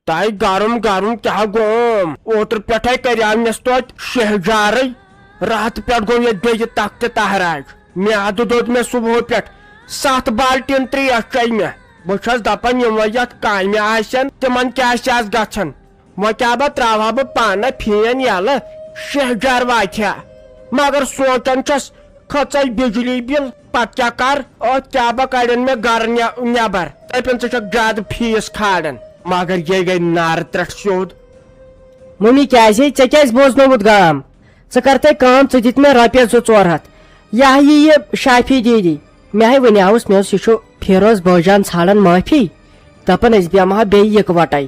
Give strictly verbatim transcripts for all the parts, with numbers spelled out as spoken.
تۄہہِ گرم گرم کیٛاہ گوم؟ اوترٕ پٮ۪ٹھے کریاو مےٚ توتہِ شہجارٕے۔ راتہٕ پٮ۪ٹھ گوٚو ییٚتہِ بیٚیہِ تختہٕ تہراج۔ میادٕ دوٚد مےٚ صبحٲے پٮ۪ٹھ ستھ بالٹیٖن ترٛیش چیٚیہِ مےٚ۔ بہٕ چھَس دپان، یِم وۄنۍ یتھ کامہِ آسن، تِمن کیٛاہ چھِ آز گژھان؟ وۄنۍ کیٛاہ با ترٛاوہا بہٕ پانہٕ فین یَلہٕ، شہجار واتہِ ہا۔ مگر سونٛچان چھَس، کھٔژے بجلی بِل، پتہٕ کیٛاہ کر؟ ٲتھۍ کیٛاہ با کڑن مےٚ گرٕ نٮ۪-، نٮ۪بر۔ دپن، ژٕ چھکھ زیادٕ فیٖس کھالان۔ مگر یے گٔے نارٕ ترٛٹھ سیوٚد۔ مٔمی، کیٛازِ؟ ژےٚ کیٛازِ بوزنووُتھ گام؟ ژٕ کر تہٕ کٲم، ژٕ دِتھ مےٚ رۄپیَس زٕ ژور ہتھ۔ یہِ ہا یہِ، یہِ شافی دیدی۔ مےٚ ہاے ونیاوُس، مےٚ اوس، یہِ چھُ فیروز بٲجان ژھانڈان معٲفی، دپان أسۍ بیٚہمہٕ ہا بیٚیہِ یکوٹے۔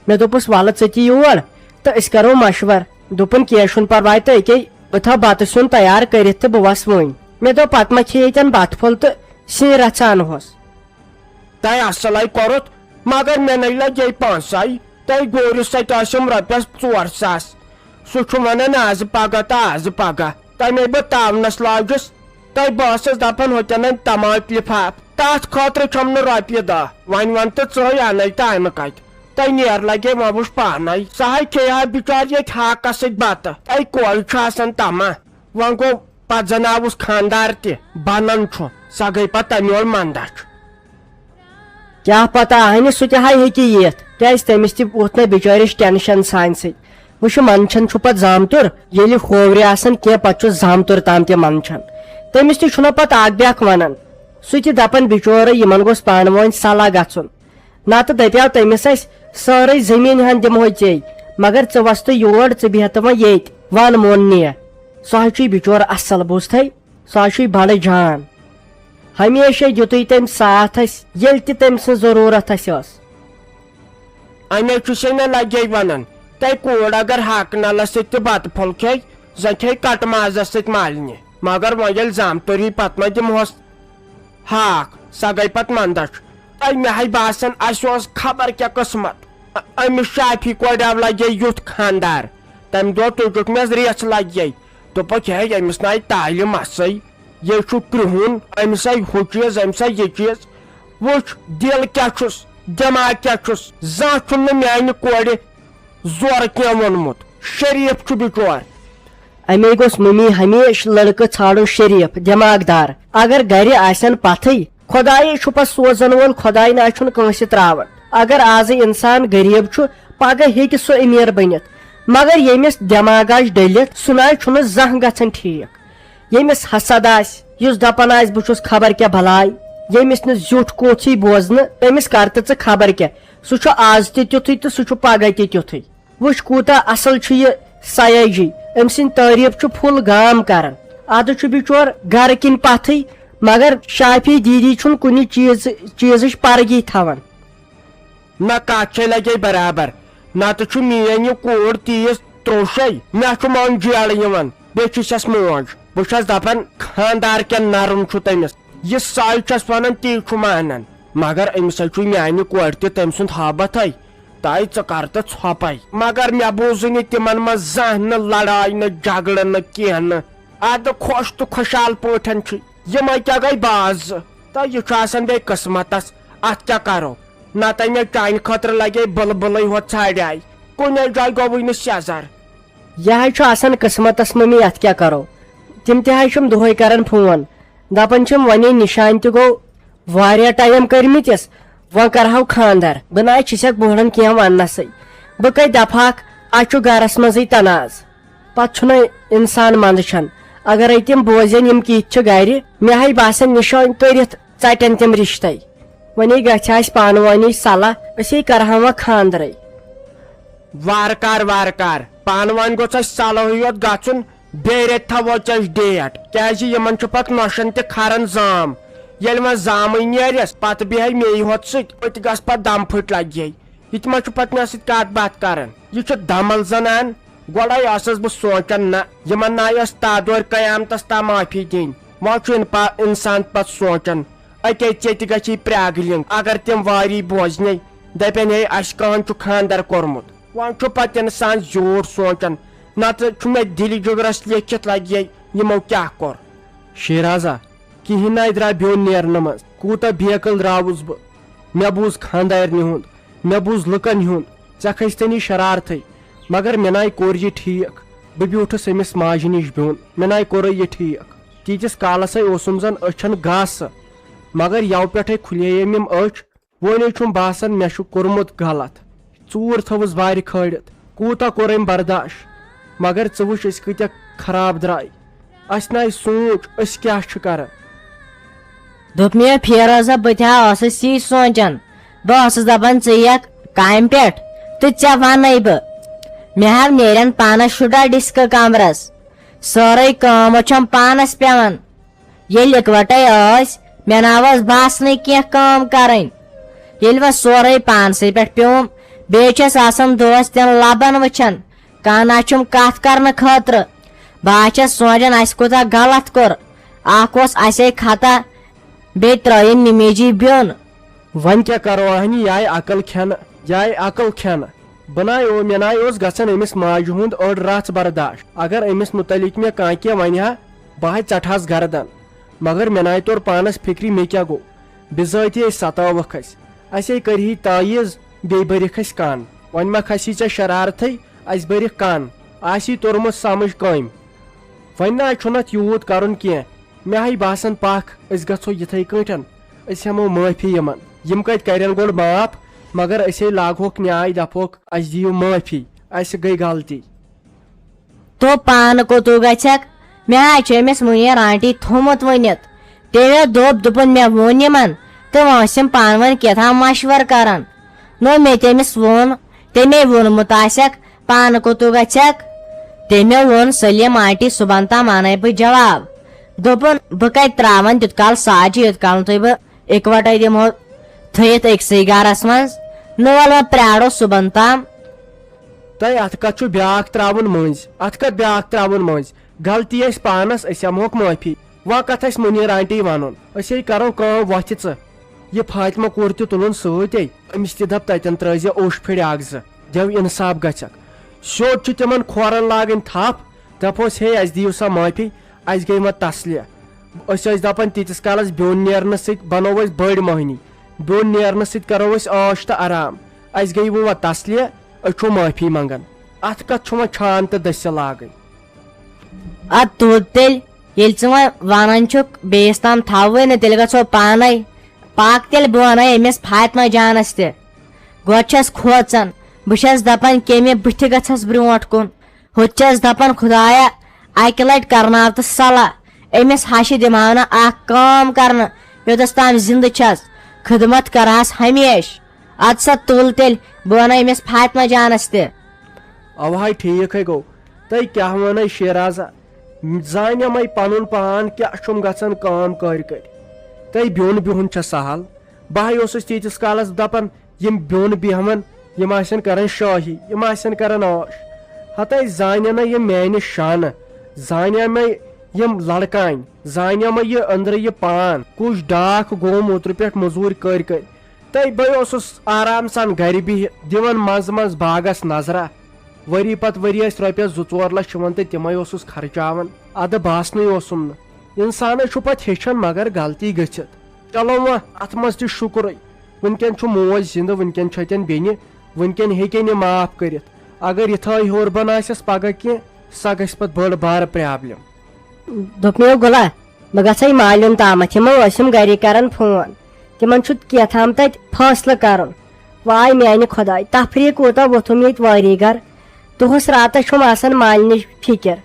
مےٚ دوٚپُس، ولہٕ ژٕ تہِ یور تہٕ أسۍ کرو مشور۔ دوٚپُن، کینٛہہ چھُنہٕ پرواے، تہٕ أکے بہٕ تھاو بتہٕ سیُن تیار کٔرِتھ تہٕ بہٕ وسہٕ وۄنۍ۔ مےٚ دوٚپ، پتہٕ ما کھیٚیہِ تن بتہٕ پھوٚل تہٕ سِنۍ رژھا انہوس۔ تۄہہِ اصلے کوٚرُتھ، مگر مےٚ نے لگے پونٛسے۔ تۄہہِ گورِس سۭتۍ ٲسِم رۄپیس ژور ساس۔ سُہ چھُ ونان، از پگاہ تہٕ از پگاہ۔ تمے بہٕ تاونس لاجُس۔ تۄہہِ بہٕ ٲسٕس دپان، ہوٚتٮ۪ن انہِ تماک لفاف۔ تتھ خٲطرٕ چھَم نہٕ رۄپیہِ دہ۔ وۄنۍ ون تہٕ ژٕے، انے تہٕ انہٕ کتہِ؟ تۄہہِ نیر لگے، وۄنۍ وٕچھ پانے۔ سۄ ہاے کھیٚیہِ ہا بچار ییٚتہِ ہاکس سۭتۍ بتہٕ۔ اے کورِ چھُ آسان تما۔ وۄنۍ گوٚو، پتہٕ زن آوُس خاندار تہِ، بنان چھُ۔ سۄ گٔے پتہٕ تمہِ اورٕ مندچھ۔ کیٛاہ پتہ، اہنہِ سُہ تہِ ہاے ہیٚکہِ یِتھ، کیٛازِ تٔمِس تہِ ووٚتھ نہ بِچٲرِس ٹینشن سانہِ سۭتۍ۔ وٕچھ، منٛدچھان چھُ پتہٕ زامتُر، ییٚلہِ کھوورِ آسان کینٛہہ، پتہٕ چھُ زامتُر تام تہِ منٛدچھان۔ تٔمِس تہِ چھُنہ پتہٕ اکھ بیاکھ ونان، سُہ تہِ دپان، بِچورے، یِمن گوٚژھ پانہٕ وٲنۍ صلاح گژھُن۔ نتہٕ دپیاو تٔمِس، اسہِ سٲرٕے زٔمیٖن ہن دِمہوے ژےٚ، مگر ژٕ وستہٕ یور، ژٕ بیٚہتہٕ وۄنۍ ییٚتۍ، ون مون نیر۔ سُہ ہا چھُے بِچور اصل، بوٗزتھے؟ سُہ ہا چھُے بڑٕ جان۔ ہمیشے دیُتُے تٔمۍ ساتھ اسہِ، ییٚلہِ تہِ تٔمۍ سٕنٛز ضروٗرت اسہِ ٲس۔ امے چھُسے نہ لگے ونان، تۄہہِ کوٗر اگر ہاکہٕ نلس سۭتۍ تہِ بتہٕ پھوٚل کھیٚیہِ، زن کھیٚیہِ کٹہٕ مازس سۭتۍ مالنہِ۔ مگر وۄنۍ ییٚلہِ زامتُری پتہٕ ما دِمہوس ہاکھ، سۄ گٔے پتہٕ مندچھ۔ اے مےٚ ہاے باسان، اسہِ اوس خبر کیٛاہ قٕسمت۔ أ-، أمِس شافی کورِ آو لگے یُتھ خاندار۔ تمہِ دۄہ تُجُکھ مےٚ ریژھ لگے۔ دوٚپُکھ، ہے، أمِس نہ آیہِ تالہِ مسٕے۔ یے چھُ کرٛہُن، أمِس آیہِ ہُہ چیٖز، أمِس آیہِ یہِ چیٖز۔ وٕچھ، دِل کیٛاہ چھُس، دٮ۪ماغ کیٛاہ چھُس، زانٛہہ چھُم نہٕ میانہِ کورِ زورٕ کینٛہہ ووٚنمُت۔ شریٖف چھُ بِچور۔ اَمے گوٚژھ مٔمی ہمیشہٕ لڑکہٕ ژھانڈُن شریٖف، دٮ۪ماغ دار۔ اگر گرِ آسن پتھٕے، خۄدایے چھُ پتہٕ سوزن وول، خۄداے نہ چھُنہٕ کٲنٛسہِ تراوان۔ اگر آزٕے انسان غریٖب چھُ، پگاہ ہیٚکہِ سُہ أمیٖر بٔنِتھ، مگر ییٚمِس دٮ۪ماغ آسہِ ڈٔلِتھ، سُہ نہ چھُنہٕ زانٛہہ گژھان ٹھیٖک۔ ییٚمِس حسد آسہِ، یُس دپان آسہِ، بہٕ چھُس خبر کیٛاہ بلاے، ییٚمِس نہٕ زیُٹھ کوٚتھ یی بوزنہٕ، تٔمِس کر تہٕ ژٕ خبر کیٛاہ۔ سُہ چھُ آز تہِ تیُتھُے تہٕ سُہ چھُ پگاہ تہِ تیُتھُے۔ وٕچھ، کوٗتاہ اصل چھُ یہِ سیاجی، أمۍ سٕنٛدۍ تعریٖف چھُ فُل گام کران۔ ادٕ چھُ بِچور گرٕ کِنۍ پتھٕے، مگر شافی دیدی چھُنہٕ کُنہِ چیٖز، چیٖزٕچ پرگی تھاوان۔ نہ، کتھ چھے لگے برابر، نتہٕ چھُ میٲنۍ یہِ کوٗر تیٖژ تروشے، مےٚ چھُ من جیڑٕ یِوان، بیٚیہِ چھِ سس موج۔ بہٕ چھس دپان، خاندار کیٛاہ نرم چھُ تٔمِس، یہِ ساے چھس ونان، تی چھُ مانان۔ مگر أمِس ہے چھُ میانہِ کورِ تہِ تٔمۍ سُنٛد ہابتھے۔ تۄہہِ ژٕ کر تہٕ ژھۄپے۔ مگر مےٚ بوٗزٕے نہٕ تِمن منٛز زانٛہہ نہٕ لڑاے، نہٕ جھگڑٕ، نہٕ کینٛہہ نہٕ۔ ادٕ خۄش تہٕ خۄشحال پٲٹھۍ چھِ یِمے کیٛاہ گٔے باز؟ تہٕ یہِ چھُ آسان بیٚیہِ قٕسمتس، اتھ کیٛاہ کرو؟ نتہٕ مےٚ چانہِ خٲطرٕ لگے بلبلٕے ہوت ژھانڈے، کُنے جایہِ گوٚوٕے نہٕ سیزر۔ یہِ ہاے چھُ آسان قٕسمتس، مٔمی، اتھ کیٛاہ کرو؟ تِم تہِ ہاے چھِم دۄہے کران فون، دپان چھِم، ونے نشان تہِ گوٚو واریاہ ٹایم کٔرمٕتِس، وۄنۍ کرہاو خاندر۔ بہٕ نہ چھسکھ بوڑن کینٛہہ وننسٕے۔ بہٕ کتہِ دپہاکھ، اسہِ چھُ گرس منٛزٕے تنازٕ۔ پتہٕ چھُنہ انسان منٛدچھان۔ اگرے تِم بوزن، یِم کِتھۍ چھِ گرِ، مےٚ ہاے باسان نشٲنۍ کٔرِتھ ژٹن تِم رشتے۔ وۄنۍ گژھِ اسہِ پانہٕ وٲنی صلاح، أسے کرہاو وۄنۍ خاندرے۔ وارٕ کار، وارٕ کار، پانہٕ وٲنۍ گوٚژھ اسہِ صلحٕے یوت گژھُن، بیٚیہِ رٮ۪تہِ تھاوو ژےٚ أسۍ ڈیٹ، کیازِ یِمن چھُ پتہٕ نۄشن تہِ کھران زام۔ ییٚلہِ وۄنۍ زامٕے نیرٮ۪س، پتہٕ بیٚہے میٚیہِ ہوت سۭتۍ، أتۍ گژھِ پتہٕ دم پھٔٹۍ لگہِ ہے۔ یہِ تہِ ما چھُ پتہٕ مےٚ سۭتۍ کتھ باتھ کران؟ یہِ چھُ دمل زنان۔ گۄڈے ٲسٕس بہٕ سونچان، نہ، یِمن نہ ٲس تادورِ قیامتس تام معافی دِنۍ۔ وۄنۍ چھُ اِنپا-، انسان پتہٕ سونچان، اکے ژیٚتہِ گژھی پرٛاگلِنگ۔ اگر تِم واری بوزنے، دپن، ہے، اسہِ کہن چھُ خاندر کوٚرمُت۔ وۄنۍ چھُ پتہٕ انسان زیوٗٹھ سونچان، نتہٕ چھُ مےٚ دِلہِ جگرس لیکھِتھ لگہِ یِمو کیٛاہ کوٚر۔ شیرازا، کِہیٖنۍ ناے درٛاو بیوٚن نیرنہٕ منٛز۔ کوٗتاہ بیقل درٛاوُس بہٕ۔ مےٚ بوٗز خانٛدارنہِ ہُنٛد، مےٚ بوٗز لُکن ہُنٛد، ژےٚ کھٔسۍ تنی شرارتھٕے۔ مگر مےٚ ناے کوٚر یہِ ٹھیٖک۔ بہٕ بیوٗٹھُس أمِس ماجہِ نِش بیوٚن۔ مےٚ ناے کوٚرُے یہِ ٹھیٖک۔ تیٖتِس کالس ہے اوسُم زن أچھن گاسہٕ۔ مگر یَوٕ پٮ۪ٹھے کھُلییَم یِم أچھ۔ وۄنۍ ہے چھُم باسان مےٚ چھُ کوٚرمُت غلط۔ ژوٗر تھٲوٕس بارِ کھٲلِتھ۔ کوٗتاہ کوٚر أمۍ برداش؟ مگر ژٕ وٕچھ أسۍ کۭتیاہ خراب درٛاے۔ اسہِ ناے سوٗنٛچ أسۍ کیٛاہ چھِ کران۔ دوٚپ مےٚ، فیروزہ، بہٕ تہِ ہا ٲسٕس یی سونٛچان۔ بہٕ ٲسٕس دَپان، ژٕ یِکھ کامہِ پٮ۪ٹھ تہٕ ژےٚ وَنَے بہٕ۔ مےٚ ہا نیرن پانَس شُراہ ڈِسکہٕ کمرس۔ سٲرٕے کٲم چھَم پانَس پٮ۪وان۔ ییٚلہِ اِکوَٹَے ٲسۍ، مےٚ نہ ٲس باسنٕے کینٛہہ کٲم کَرٕنۍ۔ ییٚلہِ وۄنۍ سورُے پانسٕے پٮ۪ٹھ پیوٚم، بیٚیہِ چھَس آسان دوس تِم لَبَن وٕچھان، کانٛہہ نہ چھُم کَتھ کَرنہٕ خٲطرٕ۔ بہٕ ہا چھَس سونٛچان، اَسہِ کوٗتاہ غلط کوٚر۔ اَکھ اوس اَسے خطا، بیٚیہِ ترٛٲیِن نِمیجی بیوٚن۔ وۄنۍ کیٛاہ کَرو اَہنہِ، یہِ آیہِ عقل کھٮ۪نہٕ، یہِ آیہِ عقل کھٮ۪نہٕ۔ بہٕ ناے او-، مےٚ ناے اوس گژھان أمِس ماجہِ ہُنٛد أڑ رژھ برداش۔ اگر أمِس مُتعلِق مےٚ کانٛہہ کینٛہہ وَنہِ ہا، بہٕ ہا ژَٹہٕ ہَس گردن۔ مگر مےٚ ناے توٚر پانَس فِکرِ مےٚ کیٛاہ گوٚو۔ بِذٲتی أسۍ ستٲوکھ أسۍ۔ اَسے کٔرۍ ہی تعویٖذ، بیٚیہِ بٔرِکھ أسۍ کَن۔ وۄنۍ ما کھسی ژےٚ شرارتھٕے، اَسہِ بٔرِکھ کَن۔ آسی توٚرمُت سمجھ کٔمۍ۔ وۄنۍ نہ چھُنہٕ اَتھ یوٗت کَرُن کینٛہہ۔ مےٚ ہاے باسان پَکھ، أسۍ گژھو یِتھَے کٲٹھۍ۔ أسۍ ہٮ۪مو معٲفی یِمَن۔ یِم کَتہِ کَرن گۄڈٕ معاف، مگر أسے لاگہوکھ نیاے، دَپہوکھ، اَسہِ دِیِو معٲفی، اَسہِ گٔے غلطی۔ تو پانہٕ کوٚتوٗ گژھکھ؟ مےٚ ہا چھُ أمِس مُنیر آنٹی تھوٚمُت ؤنِتھ۔ تٔمۍ دوٚپ، دوٚپُن، مےٚ ووٚن یِمَن تہٕ وۄنۍ ٲسۍ یِم پانہٕ ؤنۍ کیٛاہ تام مشورٕ کران۔ نو مےٚ تٔمِس ووٚن، تٔمۍ ووٚنمُت آسٮ۪کھ، پانہٕ کوٚتوٗ گژھکھ؟ تٔمۍ ووٚن، سلیٖم آنٹی، صُبحن تام اَنَے بہٕ جواب۔ دوٚپُن، بہٕ کَتہِ ترٛاوَن تیُت کال ساجہِ، یوٚت کال نہٕ تُہۍ بہٕ اِکوَٹَے دِمہو تھٲیِتھ أکسٕے گَرَس منٛز۔ نو وَلہٕ وۄنۍ پرٛارو صُبحن تام۔ تۄہہِ اَتھ کَتھ چھُ بیٛاکھ ترٛاوُن مٔنٛزۍ؟ اَتھ کَتھ بیٛاکھ ترٛاوُن مٔنٛزۍ؟ غلطی آسہِ پانَس، أسۍ ہٮ۪مہوکھ معٲفی۔ وۄنۍ کَتھ آسہِ مُنیر آنٹی وَنُن؟ أسۍ ہے کَرو کٲم وۄتھِ ژٕ۔ یہِ فاطمہ کوٗر تہِ تُلُن سۭتۍ۔ أمِس تہِ دَپ تَتٮ۪ن ترٛٲیزِ اوٚش پھِرِ اَکھ زٕ۔ دٮ۪و اِنصاف گژھٮ۪کھ۔ سیوٚد چھُ تِمَن کھورَن لاگٕنۍ تھَپھ۔ دَپوس، ہے، اَسہِ دِیِو سا معٲفی، اَسہِ گٔے وۄنۍ تسلیہ۔ أسۍ ٲسۍ دَپان، تیٖتِس کالَس بیوٚن نیرنہٕ سۭتۍ بَنو أسۍ بٔڑۍ مٔہنی۔ بیوٚن نیرنہٕ سۭتۍ کَرو أسۍ عٲش تہٕ آرام۔ اَسہِ گٔے وۄنۍ وۄنۍ تسلیہ، أسۍ چھِو معٲفی منٛگان۔ اَتھ کَتھ چھُ وۄنۍ چھان تہٕ دٔسِل لاگٕنۍ؟ اَدٕ تُل تیٚلہِ، ییٚلہِ ژٕ وۄنۍ وَنان چھُکھ، بیٚیِس تام تھاووٕے نہٕ، تیٚلہِ گژھو پانَے۔ پَکھ تیٚلہِ، بہٕ وَنَے أمِس فاطمہ جانَس تہِ۔ گۄڈٕ چھَس کھوژان، بہٕ چھَس دَپان، کیٚمہِ بٕتھِ گژھَس برٛونٛٹھ کُن۔ ہُتہِ چھَس دَپان، خۄدایا، اَکہِ لَٹہِ کَرناو تہٕ صلاح، أمِس ہَشہِ دِمہٕ ہاو نہٕ اَکھ کٲم کَرنہٕ، یوٚتَس تام زِندٕ چھَس، خدمت کَرٕہَس ہمیشہٕ۔ اَدٕ سا تُل تیٚلہِ، بہٕ وَنَے أمِس فاطمہ جانَس تہِ۔ اَوٕ ہاے ٹھیٖک ہے گوٚو۔ تۄہہِ کیٛاہ وَنَے شیرازا؟ زانیمَے پَنُن پان کیٛاہ چھُم گژھان کٲم کٔرۍ کٔرۍ۔ تۄہہِ بیوٚن بِہُن چھا سہل؟ بہٕ ہاے اوسُس تیٖتِس کالَس دَپان، یِم بیوٚن بیٚہوَن، یِم آسن کَران شٲہی، یِم آسن کَران عٲش۔ ہَتَے زانیٚنَے یِم میٛانہِ شانہٕ، زانیمَے یِم لڑکانۍ، زانیمَے یہِ أنٛدرٕ یہِ پان، کُس ڈاکھ گوٚوُم اوترٕ پٮ۪ٹھ مٔزوٗرۍ کٔرۍ کٔرۍ۔ تہٕ بہٕ اوسُس آرام سان گرِ بِہِتھ دِوان منٛزٕ منٛزٕ باغس نظرہ۔ ؤری پتہٕ ؤری ٲسۍ رۄپیس زٕ ژور لچھ یِوان تہٕ تِمے اوسُس خرچاوان۔ ادٕ باسنٕے اوسُم نہٕ۔ انسانس چھُ پتہٕ ہیٚچھان مگر غلطی گٔژھِتھ۔ چلو وۄنۍ اتھ منٛز تہِ شُکرٕے۔ وٕنکیٚن چھُ موج زِندٕ، وٕنکیٚن چھِ اتٮ۪ن بیٚنہِ، وٕنکیٚن ہیٚکن یہِ معاف کٔرِتھ۔ اگر یِتھٲے ہیوٚر بۄن آسٮ۪س پگاہ کینٛہہ، سۄ گژھِ پتہٕ بٔڑ بارٕ پرابلم۔ دوٚپمَے، گُلا، بہٕ گژھے مالیُن تامَتھ، یِمو ٲسِم گَرِ کران فون، تِمن چھُ کیٛاہ تام تَتہِ فٲصلہٕ کرُن۔ واے میانہِ خۄداے، تفریٖق کوٗتاہ ووٚتھُم ییٚتہِ وٲری گَر۔ دۄہَس راتَس چھُم آسان مالنِچ فِکر۔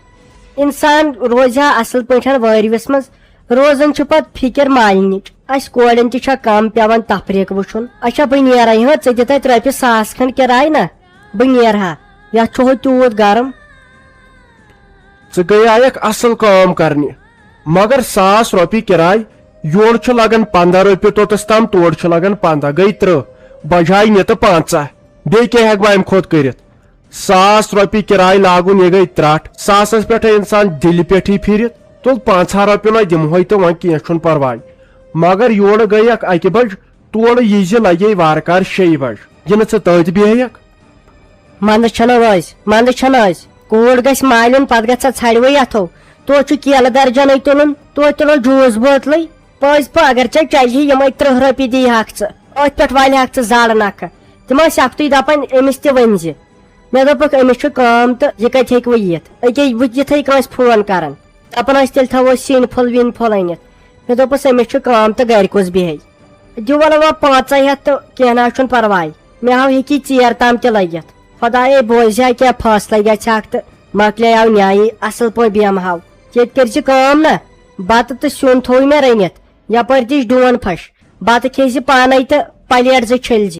اِنسان روزِ ہا اَصٕل پٲٹھۍ وٲرۍوِس منٛز، روزان چھِ پَتہٕ فِکر مالنِچ۔ اَسہِ کورٮ۪ن تہِ چھا کَم پٮ۪وان تفریٖق وٕچھُن؟ اچھا، بہٕ نیرَے ہا، ژٕ دِ تَتہِ رۄپیہِ ساس کھنٛڈ کِراے نہ، بہٕ نیرٕ ہا، یَتھ چھُ ہُہ تیوٗت گرم۔ ژٕ گٔیایَکھ اَصٕل کٲم کرنہِ۔ مگر ساس رۄپیہِ کِراے، یورٕ چھُ لگان پنٛداہ رۄپیہِ توٚتَس تام، تورٕ چھُ لگان پنٛداہ، گٔے تٕرٛہ، بجاے نہِ تہٕ پنٛژاہ۔ بیٚیہِ کیٛاہ ہٮ۪کہٕ بہٕ اَمہِ کھۄتہٕ کٔرِتھ؟ ساس رۄپیہِ کِراے لاگُن، یہِ گٔے ترٛٹھ۔ ساسَس پٮ۪ٹھَے اِنسان دِلہِ پٮ۪ٹھٕے پھِرِتھ، تُل پنٛژاہ رۄپیہِ نہ دِمہوے تہٕ وۄنۍ کینٛہہ چھُنہٕ پرواے۔ مگر یورٕ گٔیَکھ اَکہِ بجہِ، تورٕ یہِ زِ لگے وارٕ کارٕ شیٚیہِ بجہِ۔ یہِ نہٕ ژٕ تٔتۍ بیٚہیَکھ۔ منٛدٕ چھَنہٕ وٲنٛسہِ، منٛدٕ چھَنہٕ ٲسۍ۔ کوٗر گژھِ مالیُن، پتہٕ گژھِ ژھرِوٕے اَتھو۔ توتہِ چھُ کیلہٕ درجنٕے تُلُن، توتہِ تُلو جوٗس بوتلٕے۔ پٔزۍ پٲٹھۍ، اگر ژےٚ چلہِ یِمَے تٕرٛہ رۄپیہِ دی ہاکھ ژٕ، أتھۍ پٮ۪ٹھ والہِ ہاکھ ژٕ زَڈ نَکھٕ۔ تِم ٲسۍ اَکھتُے دَپان أمِس تہِ ؤنۍ زِ۔ مےٚ دوٚپُکھ أمِس چھُ کٲم تہٕ یہِ کَتہِ ہیٚکہِ وۄنۍ یِتھ؟ أکے بہٕ یِتھَے کٲنٛسہِ فون کَران، دَپان ٲسۍ تیٚلہِ تھاوو سِنۍ پھوٚل وِنۍ پھوٚل أنِتھ۔ مےٚ دوٚپُس أمِس چھُ کٲم تہٕ گَرِ کُس بیٚہہِ؟ دِیِو وَلہٕ وۄنۍ پانٛژَے ہَتھ تہٕ کینٛہہ نہ حظ چھُنہٕ پَرواے، مےٚ ہاو ہیٚکی ژیر تام تہِ لٔگِتھ۔ خۄدایے بوزِ ہا کینٛہہ فٲصلَے گژھِ ہاکھ تہٕ مۄکلے آو نیایی اَصٕل پٲٹھۍ بیٚہمہٕ ہاو۔ ییٚتہِ کٔرۍ زِ کٲم نہ، بَتہٕ تہٕ سیُن تھوٚو مےٚ رٔنِتھ، یَپٲرۍ دِچ ڈوٗن پھَش، بَتہٕ کھیٚیہِ زِ پانَے تہٕ پَلیٹ زٕ چھٔلۍ زِ۔